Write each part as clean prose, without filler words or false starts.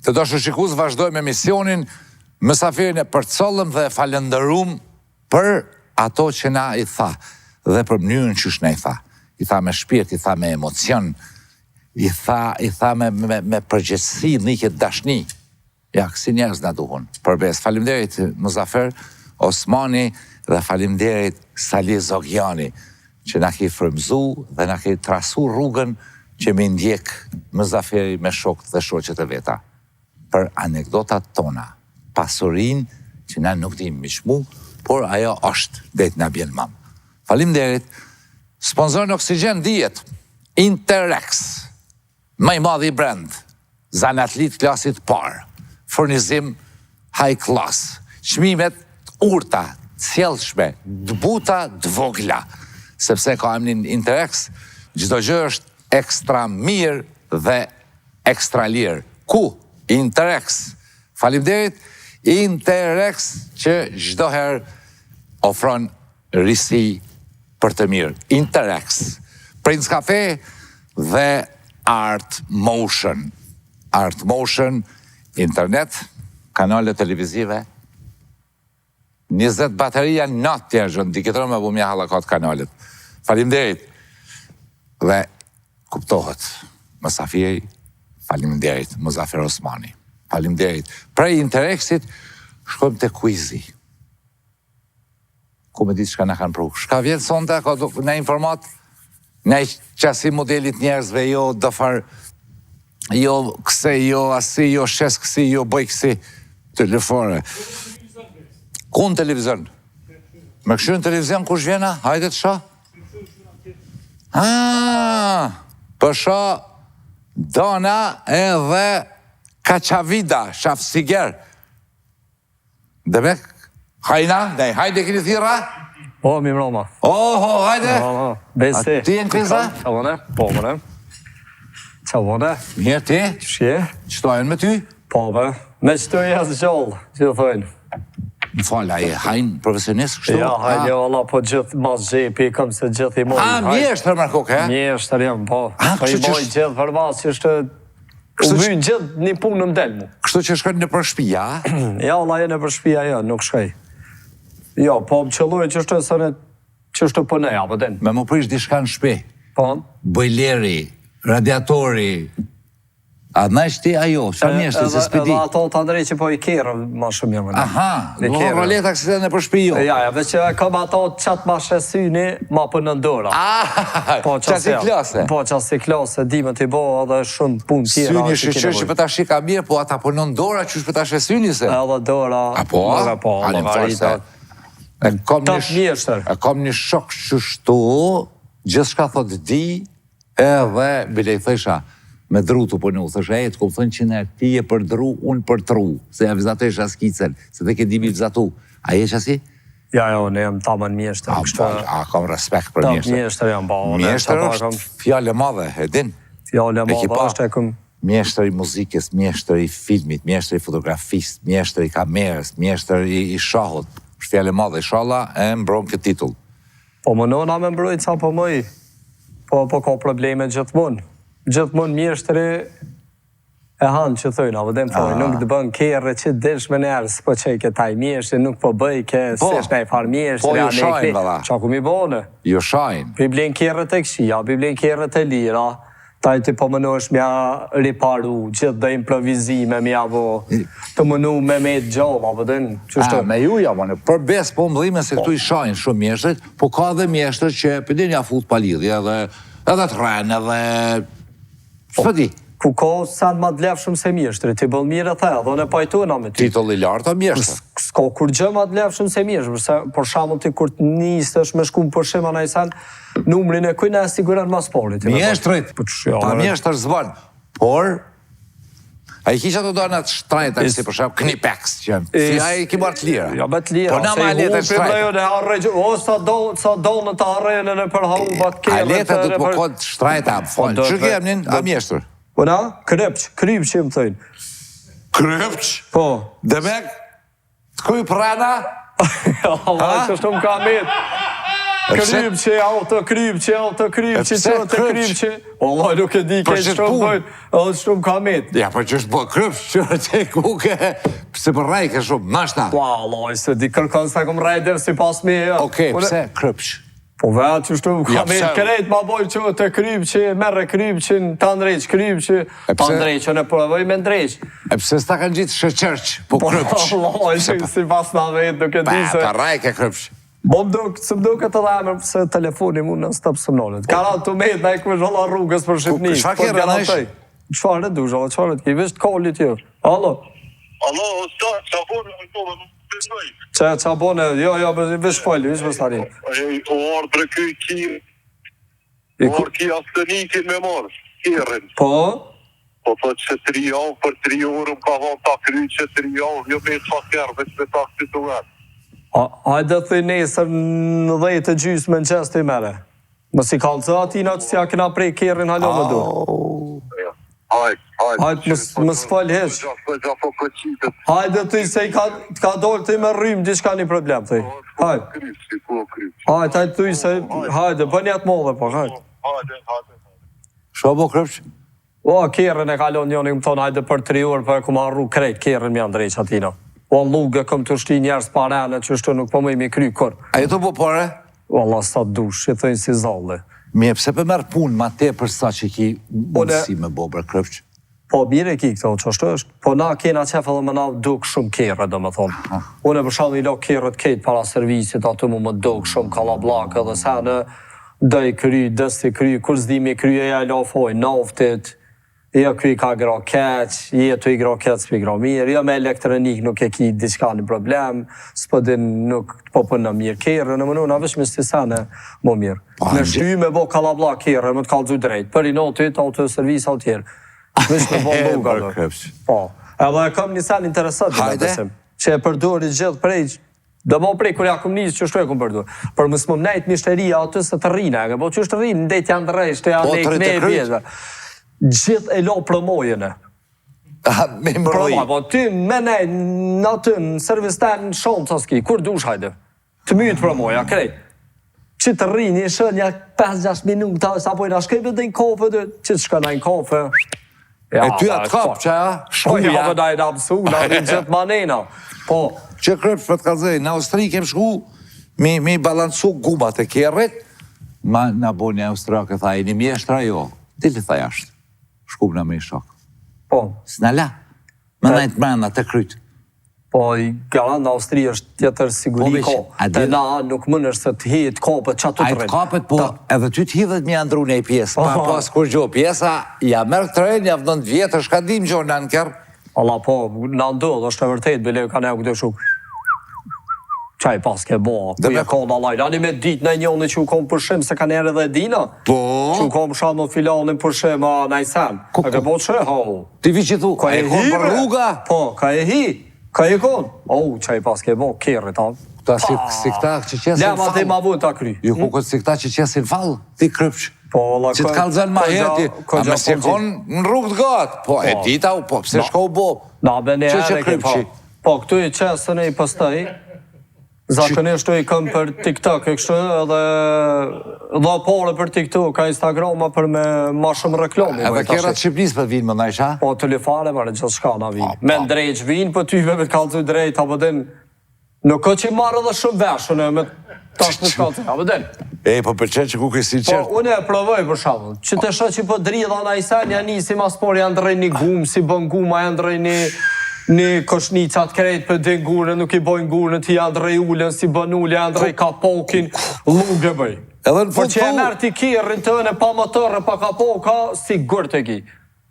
Të dashur shikues, vazhdojmë emisionin, Mysafirin e përcollëm dhe e falënderum për ato që na i tha dhe për mënyrën qysh na i tha. I tha me shpirt, i tha me emocion, i tha, i tha me, me, me përgjegjësi, nike dashni. Ja, kësi njerëz na duhun. Për besë. Faleminderit Muzafer Osmani dhe faleminderit Sali Zogiani që na ke frymëzu dhe na ke trasu rrugën që me ndjek Muzaferi me shokët dhe shoqet e veta. Për anekdotat tona, pasurinë që na nuk dimë mi çmu, por ajo është, deri na bjen n'mend. Faleminderit. Sponsor në Oxygen dihet Interex. Më i madhi brand, zanatli të klasit të parë, furnizim high class, çmimet të urta, të sjellshme, të buta, të vogla, sepse ka emrin Interex, çdo gjë është ekstra mirë dhe ekstra lirë. Ku? Interex. Faleminderit Interex që çdo herë ofron Risi për të mirë. Interex, Prince Cafe dhe Art Motion. Art Motion, internet, kanale televizive, 20 bateria natë tjerë, në diketërë me bu mja halakat kanalet. Faleminderit. Dhe kuptohet, Mysafiri, faleminderit, Muzafer Osmani. Faleminderit. Prej Interexit, shkojmë te kuizi. Ku me ditë çka na kanë pru. Shka vjen sonte, ka do, në informat, në qasi modelit njerëzve, jo dëfar, jo këse, jo asi, jo shes kësi, jo bëj kësi, telefone. Ku në televizion? Me këshyrë në televizion, kush vjena? Hajde të shoh. Ah, po shoh Dona edhe Kaçavida, Shafsiger. Demek, hajna, ne, hajde keni thirra? Po, mirëmbrama. Oho, hajde. Po, besi. A ti je në kriza? Qa bone? Po, bone. Qa bone? Mirë ti? Qysh je? Qëto janë me ty? Po, be. Me qëto jes gjallë, që thojnë. Më fal, a je hajn profesionist kështu? Ja, hajn, jo, valla, po gjithë mas xhepi, kam se gjithë i moj. A, mjeshtër më kokë, he? Mjeshtër jam, po. A, po i moj gjithë për mas, që është Kështu që gjithë një punë më del mu. Kështu që shkon nëpër shtëpia? Ja, valla, jo nëpër shtëpia, jo, nuk shkoj. Jo, po më qëlloi që është se në që është po ne, apo den. Me më prish diçka në shtëpi. Po. Bojleri, radiatori, A na ti ajo, sa mjeshtri se s'pe di. Edhe ato të ndrej që po i kerë ma shumë jam. Aha, do të roleta kësi nëpër shtëpi jo. Ja, ja, veç që kam ato qatë ma sheh syni, ma punon dora. Ah, po, qasi klase. Po, qasi klase, di me t'i bo edhe shumë punë tjera. Syni shyqyr që po ta shika mirë, po ata punon dora qysh po ta sheh syni se. Edhe dora. A po? Dora, po, llogarita. E kam një, mjeshtër. E kam një shok qështu, gjithçka thot di, Edhe, bile i thësha, me dru tu punu, thësha, e, të kom thënë që në ti je për dru, unë për tru, se ja vizatojsha skicën, se dhe ke di mi vizatu. A je qasi? Ja, jo, ne jam tamam mjeshtër. A, po, a, kam respekt për mjeshtër. Mjeshtër jam, po. Mjeshtër është fjalë e madhe, e din? Fjalë e madhe është e kom... Mjeshtër i muzikës, mjeshtër i filmit, mjeshtër i fotografisë, mjeshtër i kamerës, mjeshtër i, i shahut. Është fjalë e madhe, ishalla e mbron këtë titull. Po munona me mbrojt sa po muj, po po ka probleme gjithmonë. Gjithmonë mjeshtri e han që thojnë, apo dem thojnë, nuk të bën kerre që dilsh me njerëz, po qe ke taj mjeshtri, nuk po bëj ke, po, s'është naj farë mjeshtri, po, ju shajnë, valla. Qa ku mi bone? Ju shajnë. Po i blen kerret e këqija, po i blen kerret e lira, Taj ti po munohesh me ja riparu, gjithë do improvizime me ja bo, të munu me met gjallë, apo din, qështu. A, me ju jam unë, për besë po më dhimen se këtu i shajnë shumë mjeshtrit, po ka dhe mjeshtër që po din ja fut pa lidhje edhe, edhe të rren edhe, s'po di. Ku ka sen ma të vlefshëm se mjeshtri, ti boll mirë e the, edhe unë e pajtohna me ty. Titull i lartë o mjeshtër. S'ka kurgjë ma të vlefshëm se mjeshtri, se për shembull ti kur të nisesh me shku në pushim a naj sen, Numrin e kujna e siguron ma s'pari. Mjeshtrit, po pa mjeshtër s'bën, por A i ki qato dana të shtrajta, si për shembull Knipex, që janë, si a i ki marrë të lira. Jo, të lira. Po na ma leta të shtrajta. E harroj, o, sa do, sa do në të harrojnë në për haubat kere. A leta do të po konë të shtrajta, po, fal. Që ke emnin, a mjeshtër? Po na, krypç, krypç që më thojnë. Krypç? Po. Demek, Të kryp rrena? Allah, që shumë ka met. Krypçi, auto krypçi, auto krypçi, pse auto krypç? krypçi. Wallah nuk e di, Për ke qëtë shumë punë? bojnë, edhe shumë ka met. Ja, po që është bo krypç, që që ku ke, pse për rrejke shumë, nashta. Wallah, se di kërkon sa kom rrejtë si pas me. Jo. Okej, Unë- pse krypç? Po vetë që shtu, ka Ja, met pse? krejt ma bojnë që të krypçi, merre krypçin, ta ndreq krypçi, E ta pse? ndreq, unë e provoj me ndreq. E pse s'ta kanë gjitë sheqerq, po krypç? Wallah, që si pas na vetë, nuk e Pa, di se... pa rrejke krypç. Po më duk, se më duket edhe emër, se telefoni mu në stop së mnonet. Ka ranë të met, na i kush valla rrugës për Shqipni. çfarë po ke të garantoj. rënësh? Çfarë e dush, alla, çfarë të ki, veç të kolit jo. Allo, Allo, usta, qa bone, usta, më besoj. që qa bone, jo, jo, veç foli, veç mos tani. E, o ardhë bre ky ki, I o ku- ardhë ki astenikin me marrë, kerrin. Po, Po thot që tri javë, për tri orë më ka thonë ta kry që tri javë, jo me sa kerr, veç me ta kry të vetë. a, hajde thuj nesër në 10 të gjysë më në të i mere. Mos i kallëzo atina që s'ja kena prej kerrin halo më du. Hajt, hajt. Hajt, mos- mos fal hiç. Po gja po po qitet. Hajde thuj se i ka, të ka dalë thuj me rrymë diçka një problem thuj. Hajde, Krypçi, po krypçi. hajde, hajde thuj se, hajde, bëni atë modhe po, hajde. Hajde, hajde. Shko bo krypç? O, kerrin e ka lon njoni, më thonë, hajde për 3 orë, po e kum harru krejt kerrin më janë drejt atina. O, llugë, kom të shti njerëz pa rene, që shtu nuk po më i mi kry kur. A je të bo pare? Valla, sa dush, i thëjnë si zalli. Mirë, pse pe merr punë ma tepër sa që ki mundësi me bo bre krypç? Po, mirë e ki këto, që ashtu është. Po, na kena qef edhe më na duk shumë kerre, do me thonë. Unë për shembull i lo kerret krejt para servisit, aty mu më duk shumë kallabllak edhe sene, do i kry, do si kry, kur s'di mi kry, e ja lo foj naftit, jo ky i ka gra keq, je tu i gra keq, s'pi gra mirë, jo me elektronik nuk e ki diçka në problem, s'po din nuk po punon mirë kerrën, në mënu, na veç me si sene më mirë. Po, Me a shty me bo kallabllak kerrën, me të kallzu drejt, për i notit, autoservis, auto tjerë. Veç me bo E, rruga. bërë do. krypç. Po, edhe e kam një sen interesant, Hajde. besim, që e përdori gjithë prej, do më prej kur ja kom nisë që shtu e kom përdor. Për mos më nejt mishteria aty se të rrina, e ke, po që është rrinë, ndejt janë drejt, janë Po, nejt të rritë me e e kryt. pjesë. Gjithë e lo promojën e. A, me mërri. Promoj, po ty me ne, në aty, në servis tan, në shumë të s'ki, kur dush hajde. Të myt promoja, krejt. Që të rrini, shën ja 5-6 minuta, sa po i na shkoj me në kafe, dhe, që të shkon në kafe. Ja, E ty ba, atë kap, po. që a? Po, Shkuja. ja, po, na e na mësu, na rrinë gjithë manena. Po, Që krypç për të kallzoj, në Austri kem shku mi, mi balancu gumat e kerrit, ma na bo një austriake, tha, jeni mjeshtra jo. Dili tha jashtë. Shkum na me i shok. po, S'na la. Me nejtë mrena të kryt. po, i garant në Austri është tjetër siguri Po, veç, ko. a Te di- na nuk mund është se të hijet kapet që aty A të i të rrinë. kapet, po edhe ty të hidhet mi andru një pjesë, pa Po. pas kur gjo. Pjesa, ja merr tren, ja vëndon të vjetër, shka dim gjo në në kerr. Alla, po, na ndodh, është e vërtet, bile ka ne këtë shu. Qaj pas ke bo, Dhe ku me- je kon allaj, lani me ditë në njoni që u kom përshim, se kanë herë edhe e dina. Po. Që u kom shamë filanin përshim, a naj sen. Ku- A ke ku- bo që, ho. Ti vi që thu, Ka a e e kon hi, për bre. rruga? Po, ka e hi. Ka e kon. O, qaj pas ke bo, kerrit, ha. Këta si, si këta që qesin Lema te fall. ma vunë ta kry. Jo, ku këtë si këta që qesin fall, ti krypç. Po, valla, Që të ko- kallzon ma ko herë gja- ti, ko a gja me si po kon në rrugë të gatë. Po, e Po. dita u, po, pse Na. shko u bo? Na, be ne Që që herë ke po. krypçi? Po, këtu i qesën e i postoj. Zakonisht i kam për TikTok e kështu edhe dha pare për TikTok, ka Instagrama për me ma shumë reklamë. Edhe bëj tash. kera të Shqipërisë po vinë më ndaj, ha? Po, telefare, marrë, gjithë shka na vinë. Po, Me ndrejq vinë, po ty me me të kallzu drejt, apo din, nuk ka që marrë edhe shumë vesh, unë me tash me të kallzu, apo din. E, po pëlqen që ku ke Po, sinqert. unë e provoj për shembull. Që të shoh që po dridha na i sen, ja nisi mas por janë ndrrej një gumë, si bën guma, janë ndrrej një një koshnicat krejt për din gurën, nuk i bojnë gurën, ti janë ndrrej ulën, si bën ulën, janë ndrrej kapokin, llugë bëj. Edhe në Po fund që e thu- merr ti kerrin tënë pa motor, pa kapoka, sigurt e ki.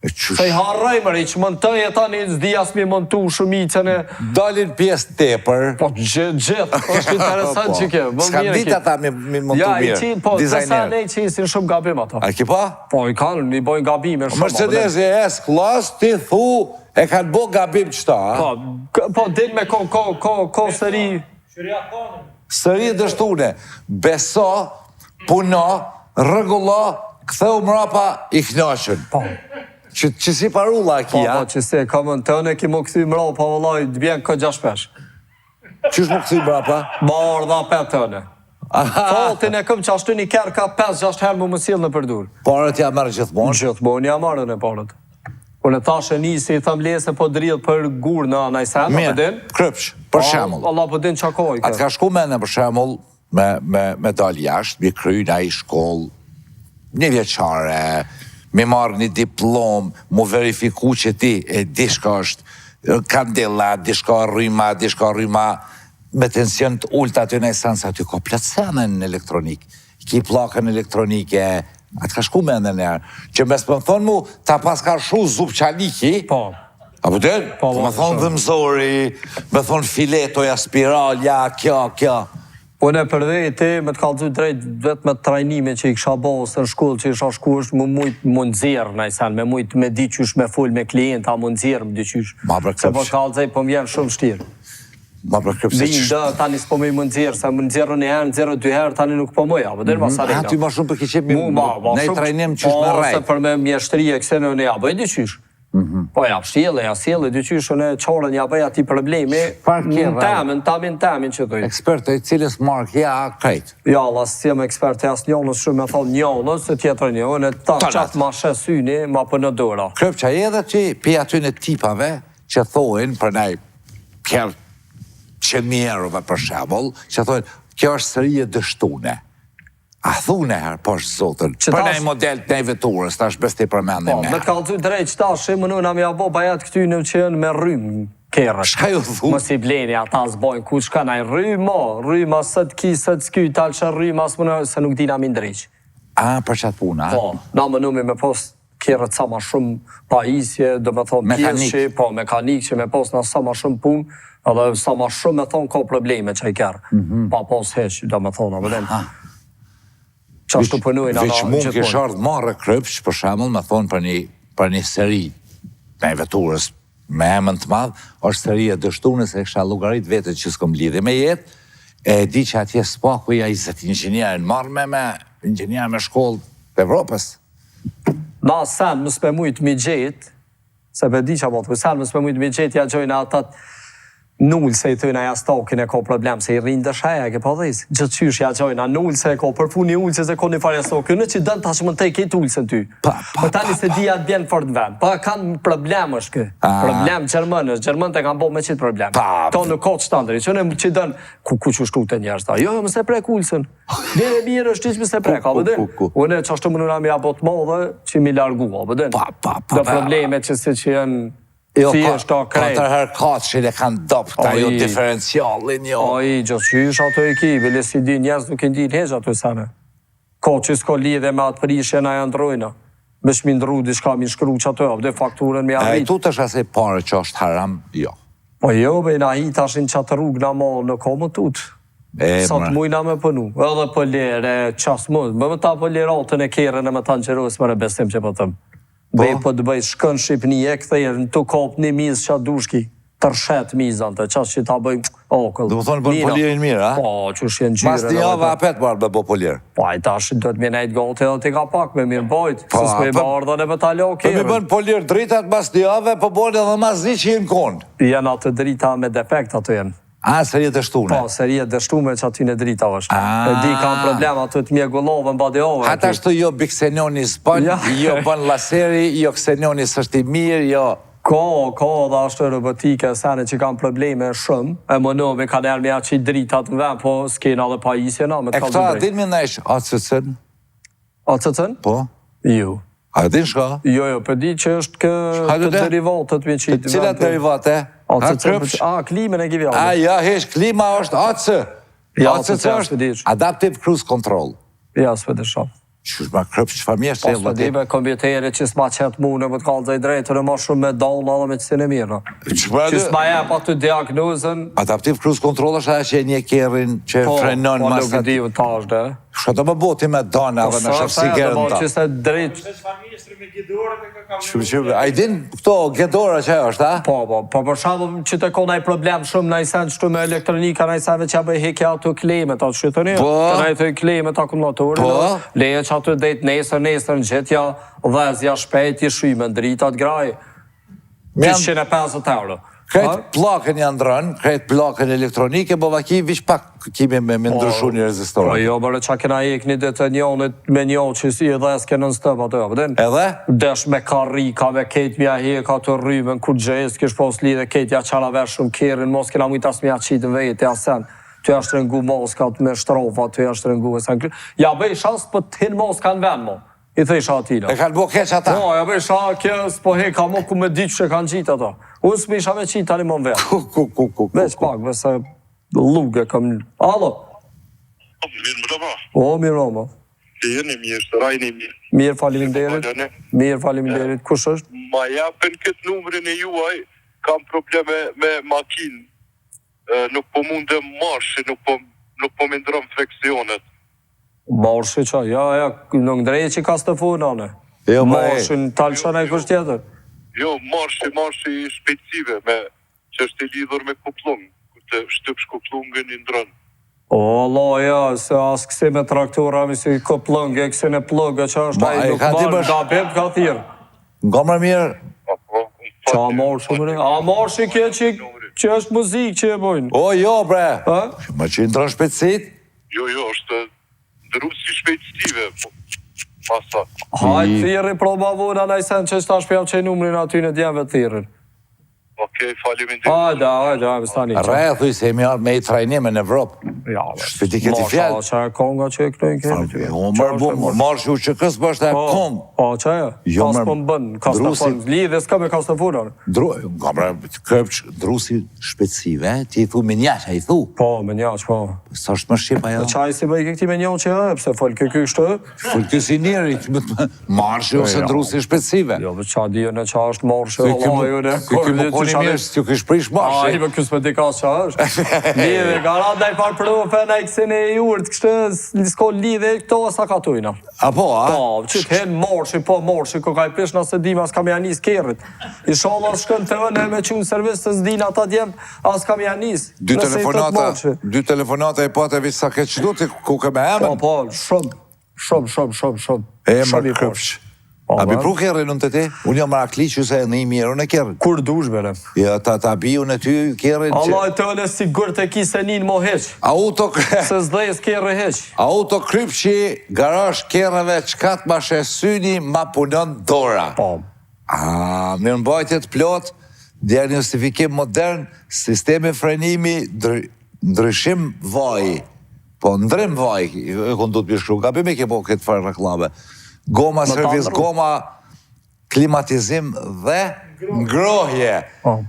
E qysh? Se i harroj mëri, që montoj e tani s'di as mi montu shumicën e... Dalin pjesë tepër. Po, gjithë, gjithë, është interesant Po. që ke. bën S'kan mirë ditë ke. ata mi, mi montu Ja, i mirë. qi, po, të sa dizajner. ne i qesin shumë gabim ato. A ki pa? Po, i kanë, i bojnë gabime shumë. Mercedesi S-Class, ti thu, e kanë bo gabim qëta, a? Po, k- po, del me ko, ko, ko, ko sëri... Sëri e dështune, beso, puno, rregullo, ktheu mrapa i knaqën. Po. Që, që si parulla e Po, kia, po, që se, ka më në tëne, ki më këthy mrapa, vëllai, të bjen ka gjash pesh. qysh më kthy mrapa? Ma ardha pe tëne. Fatin e kom që ashtu një kerr ka 5-6 herë më më sjell nëpër dur. Paret ja merr gjithmonë? Gjithmonë ja marr unë paret. Unë tash e nisi i tham lese po dridh për gur në anaj sen, a po din? Krypsh, për shembull. Allah po din çka ka i A të ka shku mendja për shembull me me me dal jashtë, mi kry naj shkollë një vjeçare, mi marr një diplomë, mu verifiku që ti e di shka është kandela, di shka rryma, di shka rryma me tension të ulët aty në esencë, aty ka plot sene në elektronikë. Ki pllakën elektronike, a të ka shku mendja njëherë, që mes me thonë mu, ta paska lshu zupçaliki, po. A po din? Po, po, me thonë po. dhëmzori, me thonë filetoja, spiralja, kjo, kjo. Unë për vete, me të kallzu drejt, vetë me trajnime që i kisha bo, ose në shkollë që isha shku, është me mujt mu nxjerr naj sen, me mujt me di qysh me fol me klienta, mu nxjerr me di qysh. Ma bre Se po të kallzoj, po më vjen shumë shtirë. Ma bre kryp se qysh... Dhe, tani s'po muj mu nxjerr, se më nxjerrë një herë, nxjerrë dy herë, tani nuk po muj, apo deri ma sa A, ty ma shumë për ki qep me trajnim qysh me rrejt. Po, se për me mjeshtri e këse në ja bëj dy qysh. Mhm. Po ja pshtjellë, ja sjellë, dy qysh unë qorën ja bëj atij problemi, në temin, tamin, temin që thuj. Ekspert e cilës markë, ja, krejt. Ja, Allah, s'jam ekspert e asë njonës, shumë me thonë njonës, se tjetër një, unë ta qatë ma sheh syni, ma për në dora. Kryp që edhe ti, pi aty në tipave, që thoin për naj kerr 100.000 eurove për shembull, që thoin kjo është seri e dështune. A thu njëherë, po është zotën, për naj model të naj veturës, tash bes ti përmendim Po, me të kallzu drejt që tash, më në me ja bo bajat këty në që janë me rrymë kerrët. Shka ju thu? Mos i bleni, ata s'bojnë ku shka naj rrymë, rryma sët ki, sët s'ky, talë që rryma s'më se nuk dina mi ndreq. A, për qatë puna, a? Po, na mënumi me pos kerrët sa ma shumë pajisje, do me thonë pjesë që, po, mekanik që me pos na sa ma shumë punë, edhe sa ma shumë me thonë ka probleme që i kerr, mm -hmm. pa pos heq, do me thonë, apo den. Që ashtu punojnë ata Veç mund kish ardhë marrë krypq, për shembull, me thonë për një, për një seri me veturës me emën të madh, është seri e dështuar se kisha llogarit vetë që s'kom lidhje me jetë, e di që atje s'paku ja 20 inxhinierë marrë me me inxhinier me shkollë të Evropës. Na sen mos me mujt mi gjet, se pe di qa po thu, sen mos me mujt mi gjet, ja gjojna ata nul se i thojna jastokin e ka problem, se i rrinë dësheja, e ke pa dhis. Gjithë qysh ja gjojna nul se e ka përfuni ulëse se ka një farë jastokin, në që dënë tash më të ketë ulësen ty. Pa, pa, Po tani se di atë bjen fort në vend. Pa kanë problem është kë. Problem gjermën është, gjermën të kanë bo me qitë problem. Pa. To nuk ka qëtandëri, që në që dënë, ku, ku që shtu të njerëz ta. Jo, jo, mos e prek ulësen. Dhe mirë është që mos e prek, apo din? Unë që ashtu mënyra mi apo të madhe që mi largu, apo din? Pa, pa, pa. Do probleme që si që janë Jo, si ka, është ta krejt. Katër herë katshin e kanë dop këta, jo diferencialin, jo. Ai, gjithë qysh ato e ki, bile si di njerëz nuk i ndin heq ato sene. Ka që s'ka lidhje me atë prishje na janë ndrojna. Veç mi ndru diçka, mi shkru që ato, apo dhe fakturën mi E arrit. tu të është asaj pare që është haram, jo. Po jo, be na hi tashin qatë rrugë na mo, nuk ka më tut. E, Sa të mre. mujna me punu. Edhe për lere, qas më, më më ta për liratën e kerën e me ta në më në besim që po thëm. Po? Be po të bëj shkën Shqipni e kthehesh në të kop një mizë qa dushki, tërshet mizën të, qas që ta bëj okull. Do më thonë bën polirin mirë, a? Po, që është jenë gjyre. Mas një javë apet marrë me bo polir. Po, ai tash do të më nejt gati edhe ti ka pak me mirë bojt, po, se s'po i bardhën e me ta lo Po mi bën polir dritat mas një jave, po bën edhe mas një që jenë konë. Janë ato drita me defekt ato janë. A, serie të shtume? Po, serie të shtume që aty në drita është. E di, kam problem ato të mjegullove në badiove. Ata ashtu jo biksenoni s'bën, ja. jo bën laseri, jo ksenoni s'është i mirë, jo... Ka, ka dhe ashtu robotike, sene që kanë probleme shumë, e më në me kanë erë me ja që i dritat në vend, po s'kena dhe pajisje na, me të E këta, a din me nesh ACC-n? ACC-n? Po. Ju. A din shka? Jo, jo, për di që është kë të derivatet me qitë. Cilat derivate? ACC, a, klimën e ki A, ja, hesh, klima është AC. Ja, ACC është Adaptive Cruise Control. Ja, s'pe di shumë. Qysh ma kryp, që famje është Po, s'pe di me kompjutere që s'ma qetë mu, në më të kallë drejtë, në ma shumë me dallë edhe me qësin e mirë. Që s'ma jep aty diagnozën. Adaptive Cruise Control është ajo që e një kerrin, që po, frenon po, nuk di, tash, dhe. Shka të më boti me dana po, dhe me shef si gerën ta. Po, që se drejt. Që, që, a i din këto gedora që ajo është, a? Po, po, po, për shembull që të ka naj problem shumë naj sen qëtu me elektronika, naj sen veç ja bëj hekja ato klemet, ato që thoni, po, të naj thoj klemet akumulatorin, po, leje që ato dejt nesër, nesër në gjithja, dhezja shpejt i shyme, dritat graj, 250 euro. Krejt pllakën ja ndrron, krejt pllakën elektronike, bo vaki viç pak kimi me me ndryshu një rezistor. Po jo bre ça kena hek një ditë e njonit me njo që si i dheske non stop aty, apo din? Edhe? Desh me karrika me kejt me ja hek atë rrymën kurgjo s'kish pas lidhje kejt ja çaraveshëm kerrin mo s'kena mujt as me ja qit n'vete as sen tu ja shtrëngu maskat me shtrofa tu ja shtrëngu e sen ja bëjsha s'po t'hin maska n'ven mo. I thojsha atina. E kanë bo keq ata. Po, ja bëjsha kjo s'po he ka mo ku me ditë që e kanë qitë ata. Unë s'më isha me qitë tani më në vetë. Ku, ku, ku, ku, ku. Veç pak, me se llugë e kam... Alo? Mirë mbrëma. O, mirë mbrëma. Si jeni mirë, rajni mirë. Mirë, faleminderit. Mirë, faleminderit. Kush është? Ma japën këtë numrin e juaj, kam probleme me makinë. Nuk po mundem marshi, nuk po nuk po m'i ndrron freksionet. Marshi ça? Ja, ja, nuk ndreqi kastofon ane. Jo, ma e. Marshin ta lëshon ai kush tjetër. Jo, marshi, marshi i shpejtësive me që është i lidhur me kupllung, kur të shtypsh kupllungën i ndrron. O Allah, ja, se as kësi me traktora, mi si kupllung e kësi në plug e që është Ma, ai e nuk ka di marr, bësh- gabim ka thirr. Nga më mirë, Po, po, Qa marshi më A marshi kjo që, që është muzikë që e bojnë? o jo bre, Ha? më që i ndrron shpejtësit, Jo, jo, është ndërruesi i shpejtësive, po, masa. Hajt thirri proba vona naj sen që tash po jam qej numrin aty në djemve thirrin. Okej, faleminderit. Hajde, hajde, hajde, stani. rrethuj se jemi ardhë me i trajnime në Evropë. Ja, Shtë ti ke ti fjalë. Qa e konga që e knojnë kemi ty. Jo, mërë, bu, marshi u që kësë është e kongë. Po, qa e? Jo, Kas mërë, po më bën, kastofon, drusi- lidhje s'ka me kastofonën. Dru, nga mërë, kërpç, ndrusi shpejtësive, ti i thu me njash, a i thu. Po, me njash, po. Sa është më shqip ajo? Qa i si bëj ke këti me njohë që e, pse fol ke ky kështu? Fol ky si njeri, marshi ose Jo. ndrusi shpejtësive. Jo, po qa di unë qa është marshi, Si ky Allah, jo, ne. si ky më koni mirë, si ky shprish Ai, marshi. më ky s'po di ka qa është. Lidhje, garant naj farë profe, naj kësin e urt, kështu, s'ko lidhje, këto sa ka tujna. Apo, a? Po, që të hen marshi, po marshi, ko ka i prish nëse dim, as kam ja nis kerrit. Inshallah shkon të ënë me qenë servis të s'din ata djem, as kam ja nis. Dy Nëse i thot telefonata, marshi. dy telefonata i pate veç sa keq do ti ku ke me Po, emën. po, shumë, shumë, shumë, shumë, shumë. Emër Shumë i kërpsh. fortë. Po, A bi ba. pru kerrin unë të ti? Unë jam marakli që se e një mirë unë e kerrin. Kur dush bere. Jo, ta, ta bi unë e ty kerrin që... Allah e të ënë sigurt e ki se nin mo hiq. Auto, Se s'dhes kerre hiq. auto krypshi, garazh kerreve, çka të ma sheh syni, ma punon dora. Po. A, mirëmbajtje të plot, diagnostifikim modern, sistemi frenimi, ndry, ndryshim vaji. Po, ndrim vaji, e kon du të shkru, gabim e ke po këtë farë reklame. Goma, ta servis, ndru. goma, klimatizim dhe ngrohje. Po.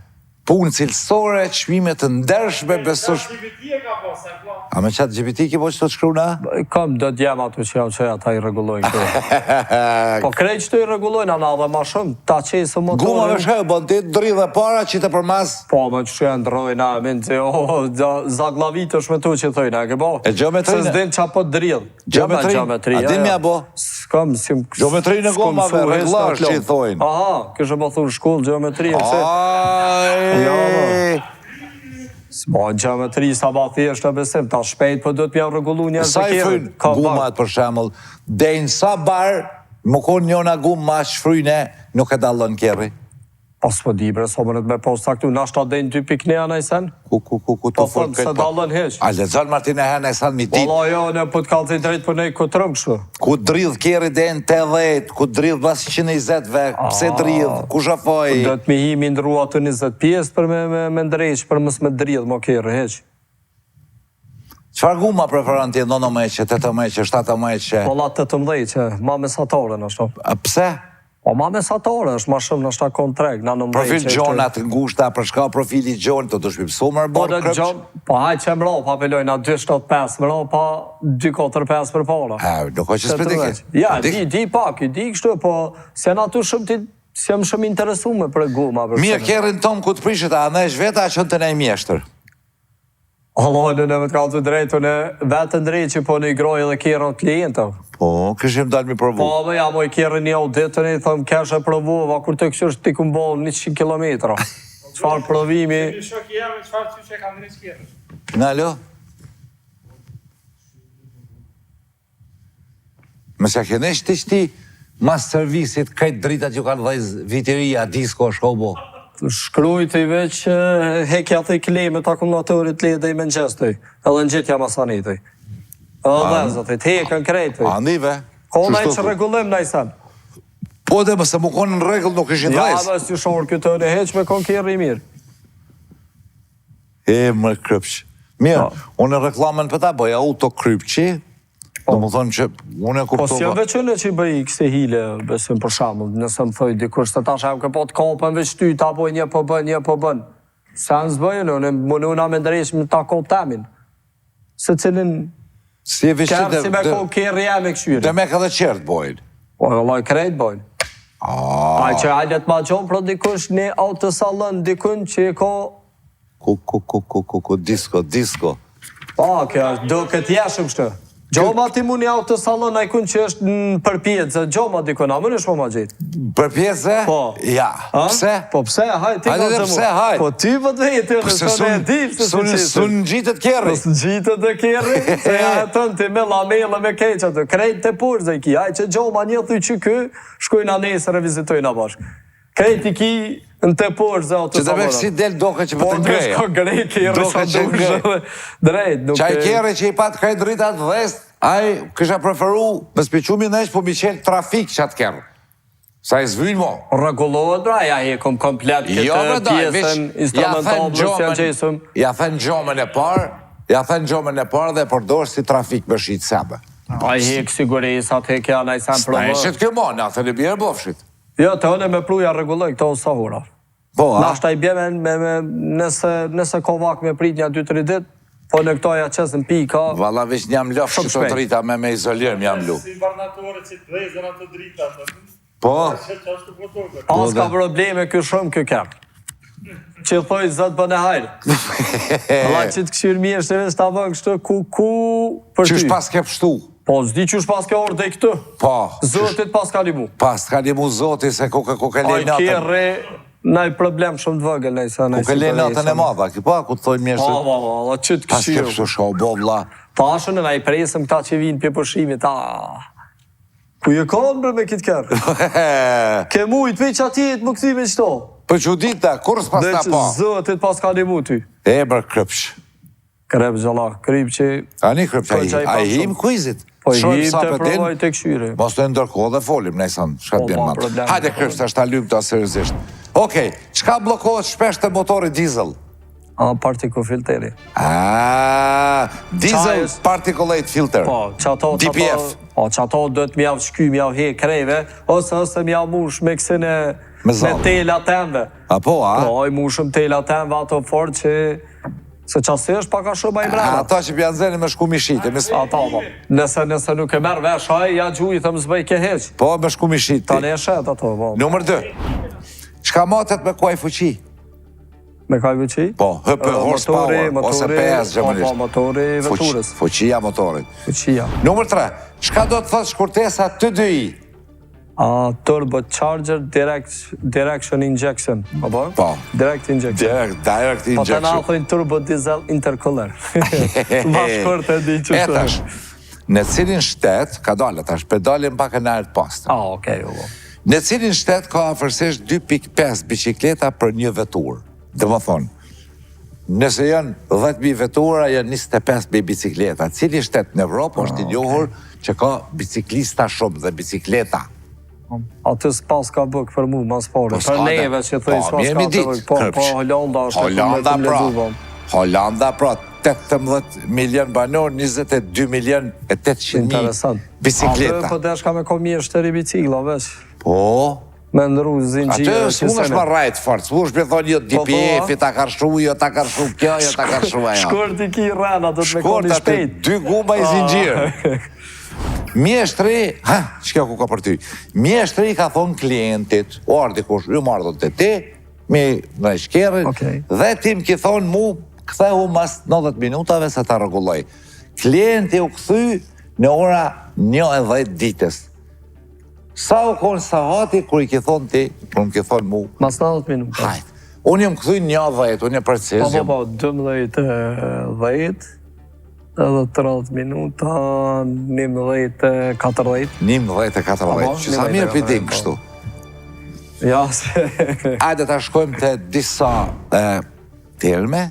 Punë cilësore, çmime të ndershme, besosh... GPT e ka po, se po. A me qatë GPT ke po që të të shkru na? Kam do djem ato që jam që ata i rregullojnë këto. Po krejt qëto i rregullojnë ana dhe ma shumë, ta qesë motorin. Guma me shkaj, bën ti dridhe para që të përmas Po, më që e ndrojnë, a, me në o, zaglavit është me tu që thojnë, a ke bo? E gjeometrinë? Se s'din qa po dridh. Gjeometrinë? Gjeometri, A din ja, mja ja. bo? S'kam, si... Gjeometrinë e s'kom gomave, mësu hiç rregullash në që i klub. thojnë. Aha, kështë po thonë shkollë, gjeometri, e pse? Aj, Jo, S'ma gjeometri sa ba thjesht e besim, ta shpejt po do të mja rregullu njerëz Sa e i kerrin. fryn Ka gumat pak. për shembull, dejnë sa bar, më konë njona gumë ma shfryne, nuk e dallon kerri. Po s'po di bre, sa mënët me pas caktu, nashta dejnë 2.1 a naj sen? Ku ku ku ku Po të fol thëm se këtë. dallon hiq. A lexon Martina Hena e san mi dit. Valla jo, ne po të kallzoj drejt po ne kotrom kështu. Ku dridh kerri deri në 80, ku dridh mbas 120 ve, pse dridh, kush a faj? Do të mi hi mi ndrru ato 20 pjesë për me me, me ndreq, për mos me dridh mo kerri hiq. Çfarë guma preferon ti 19, 18, 17? Valla 18 që ma mesatare nashta. A pse? Po ma mesatare është ma shumë nashta kontrakt, na 19. Profil që është- gjona të ngushta, për shka profili gjon, të dush mi mësu mërë Po borë do kërpç? gjon, po hajt që mbrapa pelojnë, na 275 mbrapa, 245 përpara. A, nuk ka që s'pe di ke. Ja, Di- di, di pak, i di kështu, po s'janë aty shumë ti s'jam shumë interesuar për goma për Mirë, kësaj. kerrin tom ku të prishet, a ndreq veta, a qënë të nej mjeshtër? Allah, në në me të kallë të drejtë, unë vetë ndreqi, po në i groj edhe kerrën klientëve. Po, kishim dalë mi provu. Po, më ja, moj kerrën një audit, unë i thëm, kesh e provova, kur të këshysh ti kum bo 100 kilometra. Çfarë provimi? Një shok i jam, çfarë ty që e ka ndreq kerrin. Në alo? Me s'ja kene shti shti, mas servisit, krejt dritat ju kanë dhejz vitiria, disko, shko bo. Shkruj të i veç hekja të i klemet akumulatorit le dhe i mëngjes të i. Edhe në gjithja masanit të i. Edhe dhezë të i, të hekën krejt të i. A ndive? Ko naj çrregullim naj sen. Po dhe mëse mu konë në rregull nuk ishin dhezë. Ja, dhe si shorë këtë në heq me konë kerri i mirë. E, më krypq. Mirë, po. unë reklamën për ta bëj auto krypqi, Po. Do më thonë që unë e kuptova... Po s'jam veç unë që i bëj kësi hile, besim për shembull, nëse më thoj dikush se tash jam këpo të kapën veç ty, ta boj një po bën, një po bën. Se në s'bëj unë, unë mununa me ndreq me ta kohë temin. Se cilin... Si e veç të... Si me kohë kerri e me këqyri. Dhe me ka dhe qertë bojnë. Po, vëllai krejt bojnë. Ah. Pa që hajde të ma gjon, pro dikush një autosallon dikun që e ka Ku, ku, ku, ku, ku, ku, disko, disko. Po, kjo është, do këtë jeshëm kështu. Gjoma ti mu një autosallon najkun që është në përpjetë, gjoma dikun, a më në shmo ma gjetë? Përpjetë? Po. Ja. A? Pse? Po pse, hajde, ti Hajde ka dhe pse, hajde. Po ti po të vete, Po në se së ne di, pse sun, si qesin. sun ngjitet kerri. Po s'ngjitet dhe kerri, se ja e tënë ti me lamelle me keq aty, krejt të poshtë dhe i ki, hajde që gjoma një thy që ky, shkojna nesër e vizitojna bashkë. Krejt i ki në të poshtë dhe Që të me si del doke që Po për të të ngreja. shko grej kerri Doke sa që dush ngrej. edhe drejt, nuk Qaj kerri që i pat krejt dritat dhest, ai kisha preferu me s'piqu mi nesh, po mi qelë trafik që atë kerr. Sa i zvyn mo. Rregullohet bra, ja hekum komplet këtë Jo, bre, daj, veç pjesën ja then instrumentable si ja gjomën, gjesëm. ja then gjomën e parë, ja then gjomën e parë dhe e përdor si trafik me shit sebe. Ai hek sigurisat, hek ja naj sen Na e provo. shit kjo mo, na thënë bjerë bofshit. Jo, të unë me pru ja rregulloj këto sa hora. Po, a? Nashta i bje me, me, me nëse, nëse ka vakt me prit një 2-3 ditë, po në këto ja qes në pika. Valla veç jam lofsh Shumë qëto shpejt. drita me me izolim jam lu. Si barnatore që të dhezën ato drita. Po, Që që ashtu po tokër. Pas ka probleme ky shumë ky kerr. Që thoj zot bën e hajr. Valla që të këshyr mirë se veç ta bën kështu ku ku për ty. qysh pas ke pshtu? Po s'di qysh pas ke ardhë deri këtu. Po, Zotit pas ka limu. pas ka limu zoti se ku ke ku ke le Ai natën. kerri naj problem shumë të vogël naj sa naj. Ku ke le natën e madhe, ki po, ku të thojnë mirë Po, se po, po, valla që të pas ke këshyr. pshtu shko, bo vlla. Tashën e na i presëm këta që vinë për pushimit, a. Ku je kanë bre me këtë kerr? Ke mujt veç atje të më kthy me qëto. Për që dita, kur s'pas ta Veç pa? zotit pas ka limu ty. E bër krypsh. Krep gjalla, kryp që... Ani krypsh, Po, ai, që ai ai pa him shumë. kuizit. Po Shohim him sa të pe din. provoj të këshyri. Mos të ndërkohë dhe folim, nejsan, çka Po, të bjen pa mat. problem, Hajde pa krypsh, tash ta lymë ta seriozisht. Okej, çka bllokohet shpesh te motori diesel? A, particle filteri. Ah, diesel Qa është- particulate filter. Po, që ato... që ato- DPF. Po, që ato do të mjav shky, mjav he krejve, ose ose mjav mush me kësin e... Me zallë. Me tela temve. Apo, a? Po, i mushëm tela temve ato fort që... Se qasi është pak a shumë ai brenda. Ata që pjanë zeni me shku mi shite, me s- Ato, po. Nëse, nëse nuk e merr vesh, ai, ja gjuj, i them s'bëj ke heq. Po, me shku mi shite. Tani e shet ato, po. Numër 2. Çka matet me kuaj fuqi? Me kaj fuqi? Po, HP, Eh, horsepower, ose PS Po, po, gjermanisht. motori i Fuq- veturës. Fuqia motorit. Fuqia. Numër 3. Çka do të thotë shkurtesa TDI? A, turbo charger direct, direction injection, apo? Po. Direct injection. Direct, direct Po të na injection. thojnë turbo diesel intercooler. Ma shkurt e di që E tash, në cilin shtet, ka dalë tash, pe dalim pak e në ajër të pastër. Ah, okej, okay, po. Në cilin shtet ka afërsisht 2.5 bicikleta për një veturë? Dhe më thonë, nëse janë 10.000 vetura, janë 25.000 bicikleta. Cili shtet në Evropë është i Ah, njohur që ka biciklista shumë dhe bicikleta? Aty s'pas ka buk për mu, mas pare. Po, Për s'ka dhe. neve që thoj Po, s'pas mirë ka mi të ditë, buk. Po, po, kërpsh. Holanda është e Holanda kum pra. lezu, po. Holanda pra, 18 milion banor, 22 milion e 800 mijë Interesant. bicikleta. Aty po desh ka me ko mjeshtër i bicikla, veç. Po, Me ndru zinxhirë. Aty s'mund është më rajt fort, s'mund është me thonë jo Po, po, DPF-i ta ka shu, jo ta ka shu kjo, jo ta ka shu ajo. Shkurt i ki rrena, do të me Shkurt koni aty, shpejt. dy guma i zinxhir. Mjeshtri, ha, çka ku ka për ty? Mjeshtri i ka thonë klientit, o ardhi dikush, ju marrë te ti, mi në shkerrin, Okej. dhe ti më ki thonë mu, kthehu mas 90 minutave se ta rregulloj. Klienti u kthy në ora 1:10 ditës. Sa u konë sahati kur i ki thonë ti, kur më ki thonë mu, Mas 90 minuta. hajt. Unë jam kthy 1:10, unë jam preciz. Po, po, jam- po, 12 e 10, edhe 30 minuta, 11 e 40. 11 e 40, Po, po, që sa mirë 11 e pi dim 40, kështu. Ja, se... Ajde ta shkojmë te disa e, terme,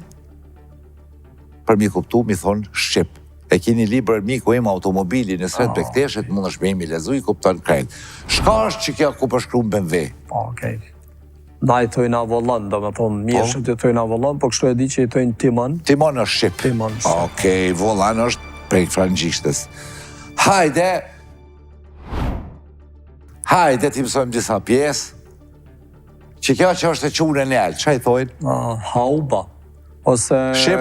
për mi kuptu, mi thonë shqip. E kini libër miku im automobili Nysret oh. Bekteshit, mundesh me imi lezu, i kupton krejt. Shka është që kjo ku përshkru BMW? Po, okej. Na i thojna volan, do me thonë, mjeshtrit po. i thojna volan, po kështu e di që i thojnë timon. Timon është shqip. Timon shqip. Okej, volan është prej frangjishtes. Hajde, hajde t'i mësojmë disa pjesë, që kjo që është e çune nelt, ça i thojnë? Uh, hauba. Ose Shqip?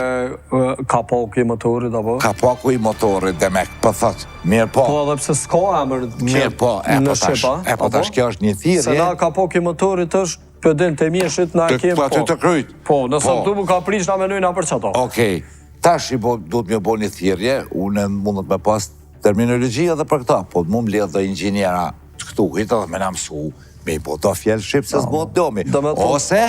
kapaku i motorit, apo? Kapaku i motorit, demek, po thot, mirë po. Po edhe pse s'ka emër Mirë po, e po tash, e po tash, kjo është një thirrje. Se na kapaku i motorit është, po din te mjeshit na e kem, po. Aty të kryt. Po, nëse po. du mu ka prish, na menojna për qato. Okej, tash i bo, duhet me bo një thirrje, unë mundet me pas terminologji edhe për këta, po mu mbledh dhe inxhiniera të këtuhit edhe me na mësu, me i bo do fjalë shqip se s'bohet domi. Ose,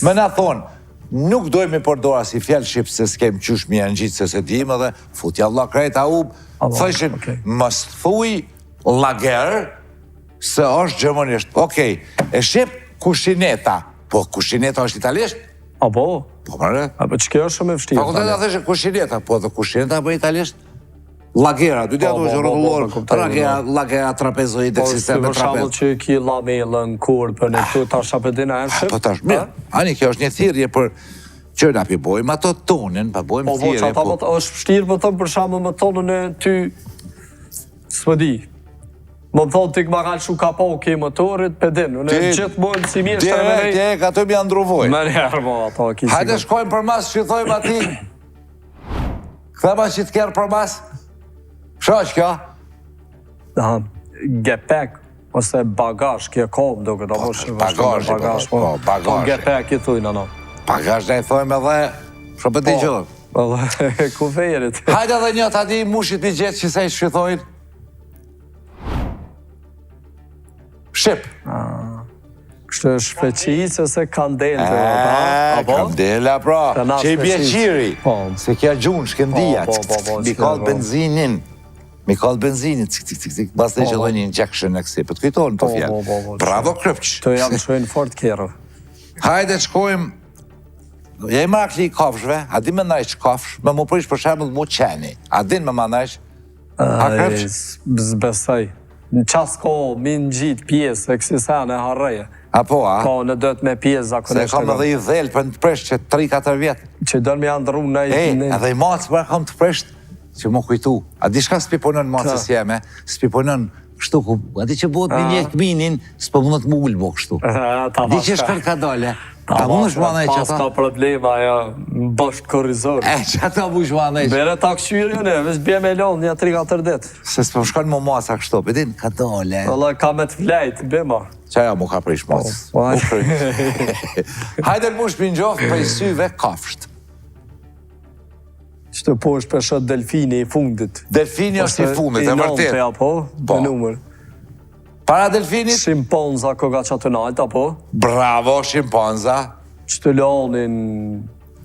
me na thonë, Nuk dojmë me përdor asi fjalë shqip se s'kem qysh me ja ngjit se s'e dim edhe futja vlla krejt a u thojshin mos thuj lager se është gjermanisht okej e shqip kushineta po kushineta është italisht A po? Po more. A po ç'kjo është shumë e vështirë. Fakulteta thoshin kushineta, po edhe kushineta po italisht. Lagera, dy ditë është rrotullor, lagera, lagera trapezoide, po, sistem me trapez. Po, për shembull që ki lamellën, korpën e këtu tash apo din a është? Po tash, mirë. Ani kjo është një thirrje për që na pi bojmë ato tonin, pa bojmë po, po, thirrje. Po, po, po, është vështirë po them për shembull me thonë në ty s'po di. Më më thonë ti ma ka lëshu kapaku i motorit, pe din, unë gjithmonë si mjeshtër me nej. Direkt, e, ato më janë ndruvoj. Më njerë, po, ato ki Hajde shkojmë përmas që thojmë ati. Kthema që të kerr përmas? Çka është kjo? Aha, gepek, ose bagazh, kjo ka më duket, apo po, bagazh, bagazh, po, po, bagazh. Po, gepek i thujnë, no. Bagazh ne i thojmë edhe, shë për t'i po, gjërë. Edhe, kuferit. Hajde edhe një, ta di mushit një gjithë që se i që thojnë. Shqip. Ah. Kështu është shfeqicë ose kandel të apo? Kandela pra, që i bje qiri. Po. Se kja gjunë, shkëndia, po, po, po, mi kall benzinin. Mi kall benzinin, cik, cik, cik, cik, bas të që një injection në kësi, po të kujtohen të fjalë. Bravo, krypç. Të jam shojnë fort kerrë. Hajde të shkojmë, Je i marakli i kafshëve, a din me ndreq kafshë, me mu prish për shembull mu qeni, a din me ma ndreq? A krypç? S'besoj. Në qas ko mi ngjit pjesë e kësi sene harreje. A po, a? Po, në dët me pjesë zakonisht. Se kam edhe i dhelë për në të prisht që 3-4 vjet. Që don me ja ndrru në... E, edhe i macë për kam të prisht, që më kujtu. A di shka s'pi punon macës jeme, s'pi punon kështu ku, a di që bëhet me një kminin, s'po mundet më ulë bo kështu. Di që shkër ka dole. Ta mundesh më ndaj që ta? Pas ka problema, ajo, në bashkë korrizor. E, që ata mush më ndaj? Bere ta këshyrë, ne, veç bje me lonë, një 3-4 ditë. Se s'po më shkon më maca kështu, pe din, ka dole. Valla, ka me të flejt, bima. Qa ja, mu ka prish macës. Po, Mu prish. Hajde në mush pin gjoft prej syve kafsht. Që të poshtë pesho delfini i fundit. Delfini është i fundit, e vërtet. I apo, po. në numër. Para delfinit? Shimpanza koka qatë nalt, apo? Bravo, shimpanza. Që të luanin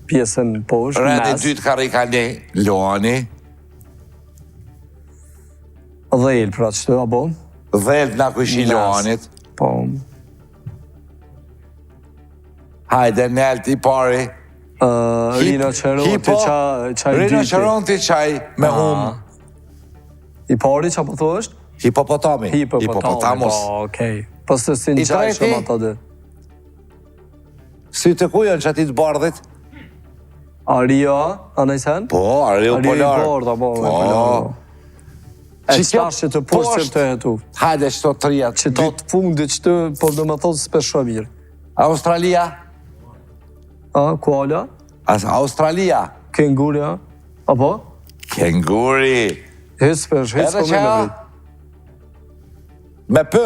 pjesën poshtë, Rendi dytë ka rrika një, luani. Dhel, pra që të, apo? Dhel, na kujshi luanit. Po. Hajde, nelt i pari. Uh, Rinoceronti qa, qa i dyti. Rinoceronti qaj me ah. hum. I pari qa po thu është? Hipopotami. Hipopotami, Hipopotamos. po, okej. Po se si I ngjaj treti? shumë ata dy. Si të ku janë që ati të bardhit? Ario, a në sen? Po, ariu Ariu i polar. bardh, apo, Po. e polar. po. E Që kjo tash që të poshtë poshtë- të hetu. Hajde, qëto trija. Që to të fundit që të, po do me thonë s'pe shoh mirë. Australia? A, koala, As Australia. kenguri, a? Apo? Kenguri. Hiç s'pe hiç Edhe s'po që më me vrit. Me p?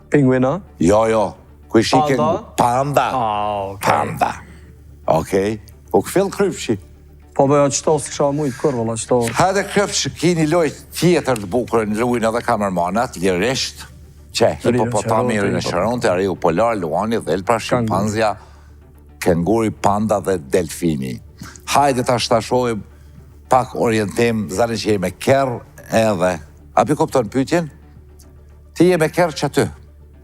Pinguina? Jo, jo. Ku i shi Panda? kengu? Panda. Ah, okej. Panda. Okej. U këfill krypshi. Po bëja qëto s'kisha mujt kur, valla, qëto. Hajde krypsh, ki një lojë tjetër të bukur në lujnë edhe kamermanat, lirisht, që hipopotami, rinoceronti, ariu polar, luani, dhelpra, shimpanzja, kenguri, panda dhe delfini. Hajde tash ta shohim pak orientim, zani që je me kerr edhe. A pi kupton pyetjen? Ti je me kerr që aty.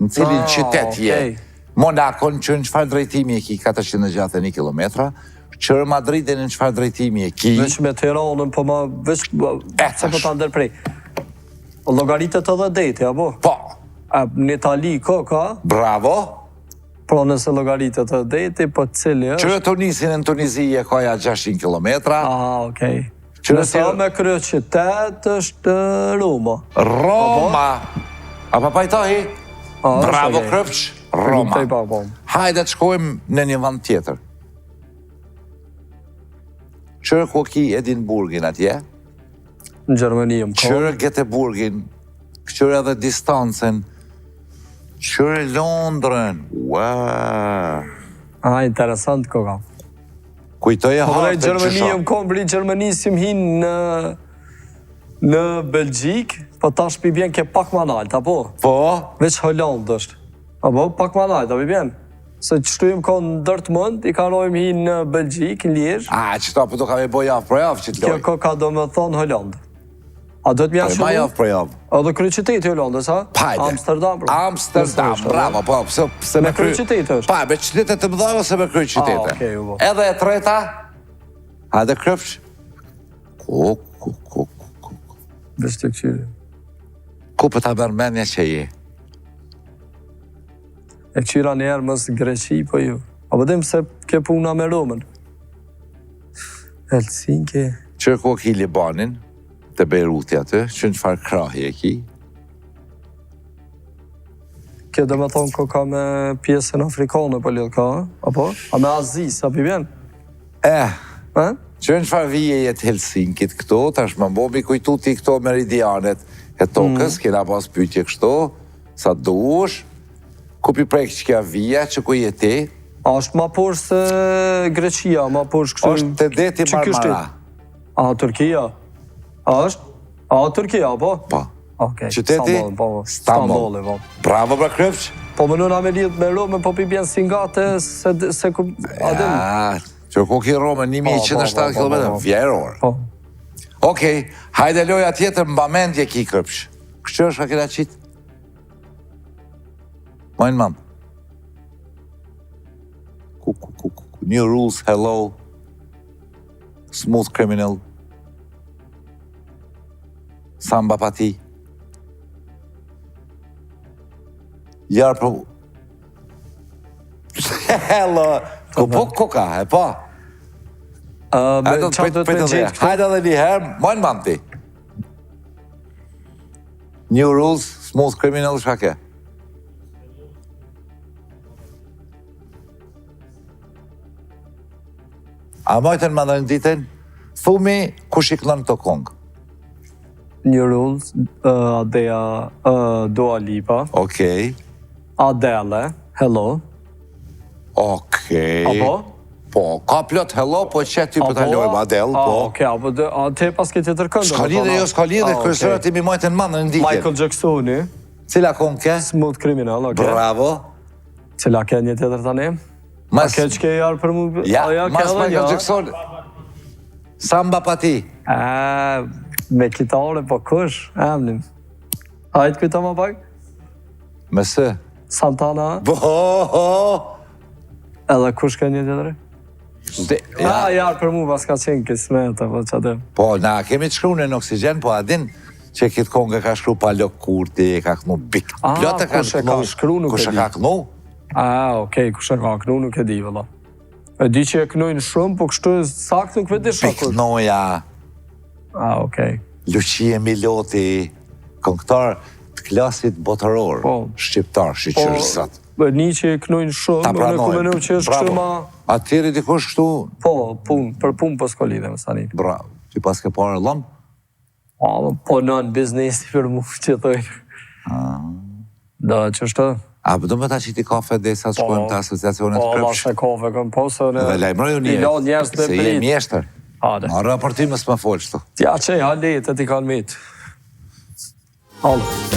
Në cilin Ah, qytet je? okej. Monakon që në çfarë drejtimi e ki 461 kilometra, Qyre Madridin në çfarë drejtimi e ki? Veç me Tiranën, po ma veç E, se po tash. ta ndërprej. Llogaritet edhe deti, apo? Po, A, në Itali ko ka? bravo. Pra nëse llogaritet edhe deti, po cili është? Qyre Tunisin në Tunizi e ka ja 600 kilometra. Aha, okej. Qyre Nëse Tir- me kryeqytet është Roma. Roma. A pa pajtohi? A, është Bravo okej. Krëpç, Roma. Kuptoj pak, po. Hajde të shkojmë në një vend tjetër. Qyre ku ki Edinburghin atje? Në Gjermani jam ko. Qyre Göteborgin, qyre edhe distancën, qyre Londrën, ua, A, interesant ko ka. kujtoje Po vrej hartën Gjermani qysha. jam kon, vrej Gjermani si më hin në në Belgjik, po tash pi bjen ke pak ma nalt, apo? Po, Veç Holland është. Apo, pak ma nalt, apo i bjen? Se qështu jem kon në Dortmund, i ka rojmë hin në Belgjik, në Liege, a, që ta po do ka me bo javë për javë që të kjo loj. ko ka do me thonë Holland. A do të mja Po, ma javë për javë. Edhe kryeqyteti i Holandës, ha? Hajde. Amsterdam, pra. Amsterdam, Nëse është, bravo, po, pse, pse Me kryeqytet është. Pa, me qytete të mëdha ose me kryeqytete? Ah, okej, u bo. Edhe e treta, hajde Krëpç, ku, ku, ku, ku, ku, ku. Veç të këqyri. Ku po ta merr mendja që je? E këqyra një herë mos Greqi, po ju. A po dim se ke puna me Romën. Helsinki. Që ku ki Libanin, të Beiruti aty, që në çfarë krahi e ki? Kjo do me thonë ko ka me pjesën afrikane po lidh ka, a? apo? A me Azis, a pi bjen? Eh, A? që në çfarë vije jetë Helsinkit këto, tash më mbo mi kujtu ti këto meridianet e tokës, Mm. kena pas pyetje kështu, sa dush, ku pi prek që kja vija, që ku je ti, A është ma poshtë se Greqia, ma poshtë kështu... është te deti që ky Marmara. shtet? A, Turkia. A është? A, Turkia, po? Po. Okej, Qyteti? Stamboll, po. po. Stamboll. Stambolli, po. Bravo, bra Krëpç. Po më nëna me lidh me Romën, po pi bjen si ngate, se, se ku... A dim? Ja, që ku ki Romën, 1170 Po, po, po, km, po, po. vjeror. Po. Okej, hajde loja tjetër, mba mendje ki Krëpç. Kështë është ka kena qitë? Majnë mend. Ku, ku, ku, ku, ku. New rules, hello. Smooth criminal. Samba pati. Jarë për... Hello. Ku po ku ka, e po. A, me, Hajde qa do të me edhe. gjetë këtu? Hajde edhe një herë, mojnë mend ti. New rules, smooth criminal, shka ke? A mojtën më ndërën ditën? Thumi, kush i këndon këto kongë? New Rules, uh, Adea, uh, Dua Lipa, Okej, Adele, Hello, okej. apo? Po, ka plot hello, po që ty po ta lojmë Adele, A, po. okej, apo dë, a te pas ke tjetër këngë? S'ka do me lidhje, thonë, jo, s'ka lidhje, a, kryesore okej. ti mi mojtën më ndërën ditën. Michael Jacksoni, Cila kongë ke? Smooth Criminal, okej. Bravo. Cila ke një tjetër tani? Mas, Ke që ke jarë për mu... Ja, A, ja, ke mas edhe Michael një, a? Jackson. Samba pati. A, me kitare, po kush? Emnin. Hajtë kujto ma pak? Me së. Santana, Bo, ho, edhe kush ke një tjetër? De, Ja, ja, jarë për mu pas ka qenë kismet, apo që atë. po, na kemi të shkru në oksigjen, po a din që këtë kongë ka shkru Palok Kurti, e ka kënu Big. Ah, Plot e ka kush e ka shkru, nuk e Kush e di. ka kënu? A, okej, kush e ka knu, nuk e di, vëlla. E di që e knujnë shumë, po kështu saktë nuk e di Big shakut. Noja, A, okej. Lucie Miloti, këngëtar të klasit botëror, Po. shqiptar, Po, shqyqër sot. e një që e knujnë shumë, Ta unë ku pranojmë. menu që është kështu Bravo. ma... A tjeri dikush kështu, Po, punë, për punë po s'ka lidhje me tani. bravo, ti pas ke parë lëm? Po, po nën biznesi për mu që thojnë. Ah. Do, që është? A po do me ta qiti kafe derisa të shkojmë te asociacionet Po, Krëpsh? la se kafe kom po, se në... Dhe lajmëroj unë I la njerëz të se je prit. mjeshtër. Hade. Marrë për ty mos më fol kështu. Ja, që, hale, të ti kanë mitë. Hale.